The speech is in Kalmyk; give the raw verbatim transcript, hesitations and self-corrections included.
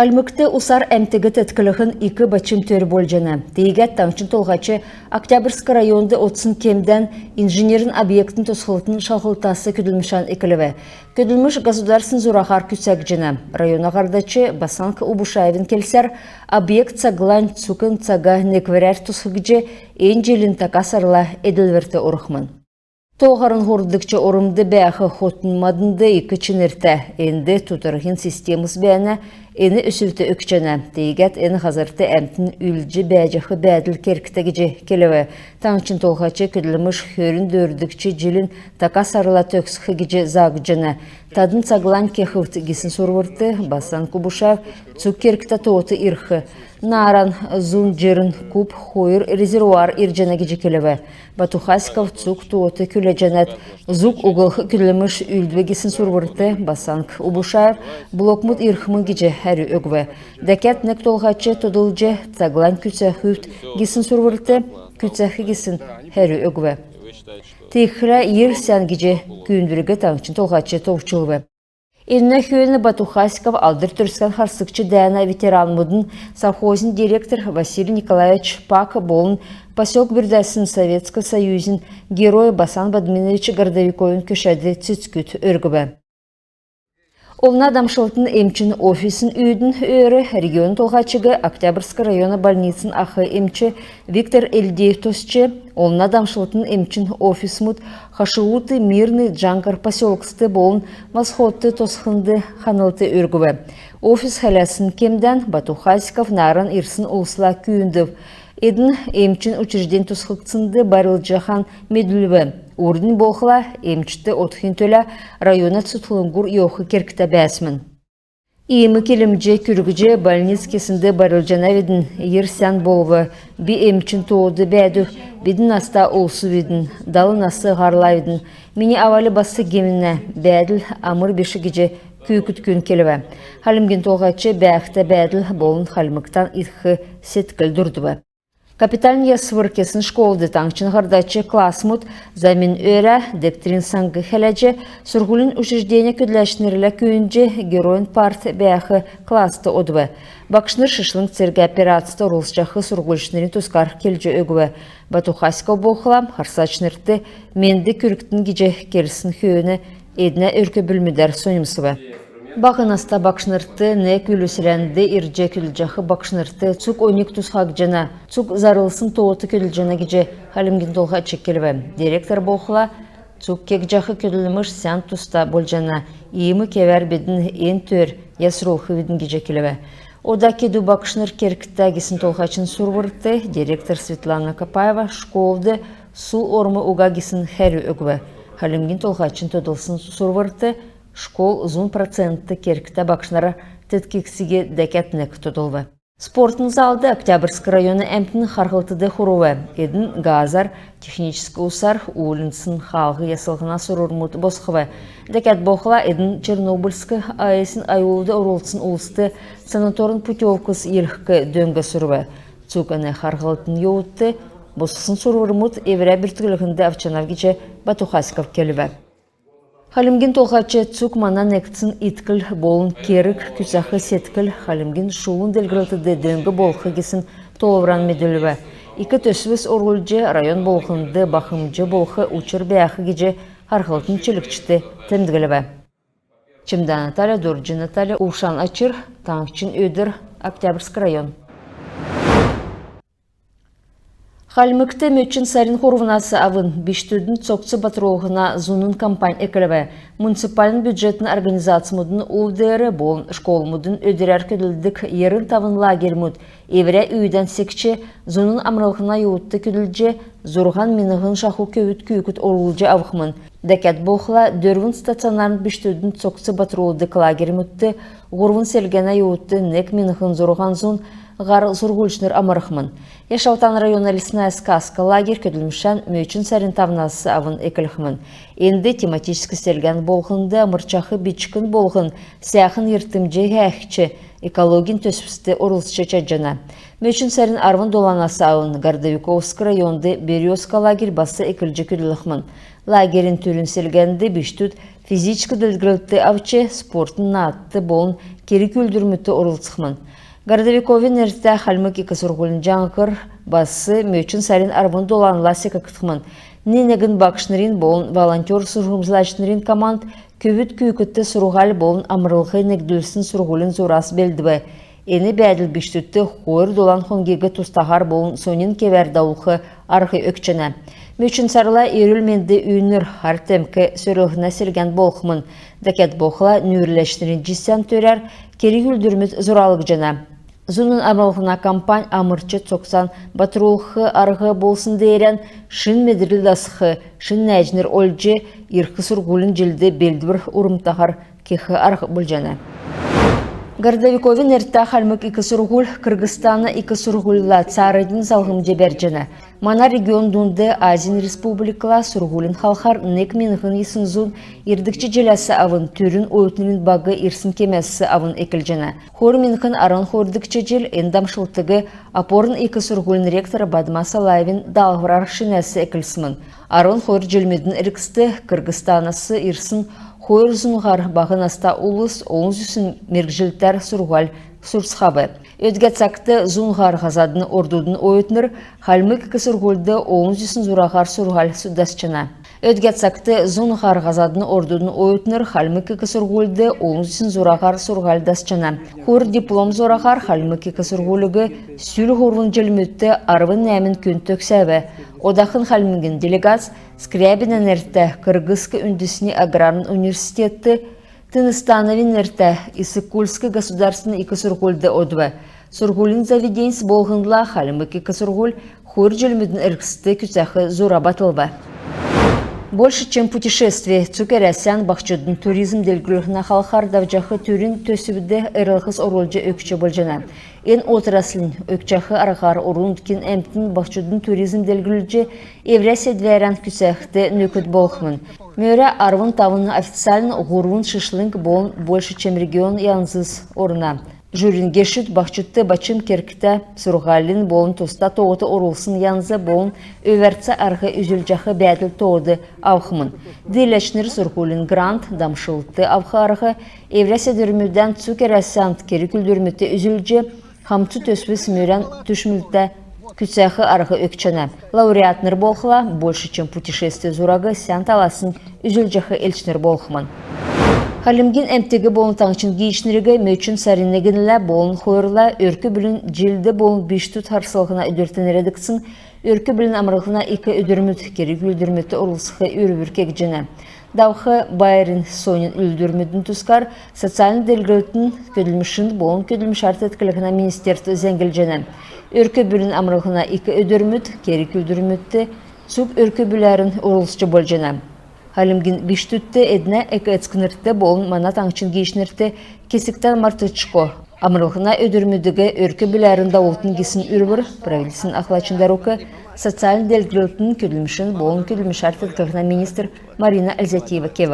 Хальмгт усар әмтиг тетклһн ик бачм төр болҗана. Тиигәд Таңһчин Толһач Октябрьск районд одсн кемдән инженерн объектин тосхлтын шалһлтас көдлмшән эклв. Көдлмш государственн зураһар күцәгдҗәнә. Района һардач Басанг Убушаевин келсәр, объект цаглань цуг цага некврәр тосхгдҗ, эн җилин така сарла эдлврт орхмн. Тооһарн һурвдгч ормд бәәх хотн маднд ик чинртә. Энд тутрһин системс бәәнә, эн өслт өгчәнә. Тиигәд эн һазрт әмтн үлдҗ бәәҗәх бәәдл кергтә гиҗ келв. Таңһчин Толһач көдлмш хөрн дөрвдгч җилин така сарла төгсх гиҗ заагдҗана. Тадн цаглань кехвт гисн сурврт Басанг Убушаев цуг кергтә тоот ирх. Нааран зун җирн куб хойр резервуар ирҗәнә гиҗ келв. Бату Хасиков цуг тоот күләҗәнәт, зуг углх көдлмш үлдв гисн сурврт Басанг Убушаев блокмуд ирхмн гиҗ хәрү өгв. Дәкәд нег Толһач тодлҗ, цаглань күцәхвт гисн сурврт күцәх гисн хәрү өгв. Тиигхлә йир сән гиҗ күүндвриг Таңһчин Толһач товчлв. Энүнә хөөн Бату Хасиков Алдр Төрскән харсгч дәәнә ветеранмудын совхозин директор Василий Николаевич Пак болн посёлк бүрдәсн Советск Союзин Герой Басан Бадьминович Городовиковин көшәд цецгүд өргв. Олна дамшлтын эмчин офисин үүдн өөр региона толһачиг Октябрьск района больницин ах эмч Виктор Эльдеев тосч, олна дамшлтын эмчин офисмуд хашуут Мирный, Джанкар посёлкст болн Восходт тосхд ханлт өргв. Офис хәләсн кемдән Бату Хасиков нааран ирсн улсла күүндв. Эдн эмчин учреждень тосхгдснд байрлҗахан медүлв. Урднь болхла эмчд одхин төлә района цутхлңгур йовх кергтә бәәсмн. Иим килмҗ күргҗ больниц кеснд байрлҗанавидн, йир сән болв. Би эмчин тоод бәәдүв, бидн наста улсвидн, далн нас һарлавидн. Мини аваль бас гемнә, бәәдл амр биш гиҗ күүкд күн келв. Хальмгин Толһач бәәхтә бәәдл болн Хальмгтан ирх седкл дурдв. Капитальн ясвр кесн школд таңһчин һардач классмуд замин өрә дегтрин саң хәләҗ, сурһулин учрежденин көдләчнрлә күүндҗ, Геройин парт бәәх класст одв. Багшнр шишлң цергә операцд орлцҗах сурһульчнрин тускар келҗ өгв. Бату Хасиков болхла харсачнрт менд күргтн гиҗ келсн хөөн эднә өрк-бүлмүдәр соньмсв. Баһ наста багшнрт, нег үлү селәнд ирҗ көдлҗәх багшнрт цуг оньг тусхагдҗана, цуг зарлсн тоот көдлҗәнә гиҗ Хальмгин Толһач келв. Директор болхла цуг кегдҗәх көдлмш сән туста болҗана, иим кевәр бидн эн төр ясрулхвидн гиҗ келв. Ода кедү багшнр кергтә гисн Толһачин сурврт директор Светлана Капаева школд сул орм уга гисн хәрү өгв. Хальмгин Толһачин тодлсн сурврт школ зун процентд кергтә багшнрар теткгдсиг дәкәд нег тодлв. Спортын залд Октябрьск района әмтн харһлтд хурв. Эдн газар, техническ усар, уульнцин хаалһ яслһна сурврмуд босхв. Дәкәд болхла эдн Чернобыльск АЭС-ин аюлд орлцсн улст санаторн путёвкс йилһх дөң сурв. Цуг эн харһлтын йовудт босхсн сурврмуд эврә бүртклһнд авчанав гиҗ Бату Хасиков келв. Хальмгин Толһач цуг мана негдсн иткл болн керг күцәх седкл Хальмгин шулун делгрлтд дөң болх гисн тоолвран медүлв. Ик төсвс орулҗ, район болһнд бахмҗ болх учр бәәх гиҗ харһлтын чилгчд темдглв. Чимдә Наталья, Дорҗ Наталья, Увшан Очр, Таңһчин өдр, Октябрьск район. Хальмгт мөчн сарин һурвнас авн бичкдүдин цогц батрулһна зуна кампань эклв. Муниципальн бюджетн организацмудын ул деер болн школмудын өдрәр көдлдг йирн тавн лагерьмуд эврә үүдән секҗ, зуна амрлһна йовудт көдлҗ, зурһан миңһн шаху көвүд-күүкд орулҗ авхмн. Дәкәд болхла дөрвн стационарн бичкдүдин цогц батрулдг лагерьмудт һурвн селгәнә йовудт нег миңһн зурһан зун һар сурһульчнр амрхмн. Яшалтан района «Лесная сказка» лагерь көдлмшән мөчн сарин тавнас авн эклхмн. Энд тематическ селгән болһнд амрчах бичкн болһн сәәхн йиртмҗ һәәхҗ, экологин төсвст орлцҗ чадҗана. Мөчн сарин арвн доланас авн Городовиковск районд «Берёзка» лагерь бас эклҗ көдлхмн. Лагерин түрүн селгәнд бичкдүд физическ делгрлт авч, спортын наадт болн керг-үүлдврмүдт орлцхмн. Городовиковин нертә Хальмг ик сурһулин җаңһр бас мөчн сарин арвн доланла секгдхмн. Ни-негн багшнрин болн волонтер сурһмҗлачнрин команд көвүд күүкдт сурһуль болн амрлһ негдүлсн сурһулин зурас белдв. Эн бәәдл бичкдүдт хойр долан хонгиг тустаһар болн соньн кевәр давулх арһ өгчәнә. Мөчн сарла эрүл-менд үйнр, хар тәмк сөрлһнә селгән болхмн. Дәкәд болхла, нүүрләчнрин җисән төрәр керг-үүлдврмүд зуралгдҗана. Зуна амрлһна кампань амрч цогцан батрулх арһ болсн деерән шин медрл дасх, шин нәәҗнр олҗ, ирх сурһулин җилд белдвр урмтаһар кех арһ болҗана. Городовиковин нертә Хальмг ик сурһуль Кыргызстана ик сурһульла цааранднь залһмҗ бәрҗәнә. Мана регион Дунд Азин республикла сурһулин халхар нег миңһн йисн зун йирдгч җиләс авн түрүн оютнрин баг ирсн кемәс авн эклҗәнә. Хойр миңһн арвн хойрдгч җил эн дамшлтыг опорн ик сурһулин ректор Бадма Салаевин даалһврар шинәс эклсмн. Арвн хойр җилмүдин эргцд Кыргызстанас ирсн хойр зун һар баһ наста улс олн зүсн мергҗлтәр сурһуль сурцхав. Өдгә цагт зун һар һазадын ордудын оютнр Хальмг ик сурһульд олн зүсн зураһар сурһуль дасчана. Өдгә цагт зун һар һазадын ордудын оютнр Хальмг ик сурһульд олн зүсн зураһар сурһуль дасчана. Хойр диплом зураһар Хальмг ик сурһулиг сүл һурвн җилмүдт арвн нәәмн күн төгсәв. Одахн Хальмгин делегац Скрябинә нертә Кыргызск үндсни аграрн университетд, Тыныстановин нертә Иссык-Кульск государственн ик сурһульд одв. Сурһулин заведеньс болһнла Хальмг ик сурһуль хойр җилмүдин эргцд күцәх зура батлв. «Больше, чем путешествие» цуг Әрәсән баһчудын туризм делгрүллһнә халхар давҗах түрүн төсвд эрлһс орулҗ өгч болҗана. Эн отраслин өгчәх арһар орн-нутгин әмтн баһчудын туризм делгрүлҗ, эврә седвәрән күцәхд нөкд болхмн. Мөрә арвн тавн официальн, һурвн шишлң болн «Больше, чем регион» янзс орна. Жюрин гешүд баһчудт бачм кергтә сурһулин болн туста тоот орулсн янз болн өвәрц арһ үзүлҗәх бәәдл тоод авхмн. Дииләчнр сурһулин грант, дамшлт авх арһ, эврә седвәрмүдән цуг Әрәсән керг-үүлдврмүдт үзүлҗ, хамцу төсвс мөрән түшмлтә күцәх арһ өгчәнә. Лауреатнр болхла, «Больше, чем путешествие» зураг сән таласн үзүлҗәх элчнр болхмн. Хальмгин әмтиг болн таңһчин гиичнриг мөчн сарин негнлә болн хойрла Өрк-бүлин җилд болн бичкдүд харслһна өдрт нерәдгдсн «Өрк-бүлин амрлһна ик өдрмүд» керг-үүлдврмүдт орлцх үрвр кегдҗәнә. Давх байрин соньн үүлдврмүдин тускар социальн делгрлтин, көдлмшин болн көдлмшәр теткллһнә министерств зәңглҗәнә. Өрк-бүлин амрлһна ик өдрмүд керг-үүлдврмүдт цуг өрк-бүләрн орлцҗ болҗана. Хальмгин бичкдүдт, эднә эк-эцкнрт болн мана таңһчин гиичнрт кесгтән мартгдшго амрлһна өдрмүдиг өрк-бүләрн давултн гисн үрвр правительствин ахлачин дарук, социальн делгрлтин, көдлмшин болн көдлмшәр теткллһнә министр Марина Ользятиева кев.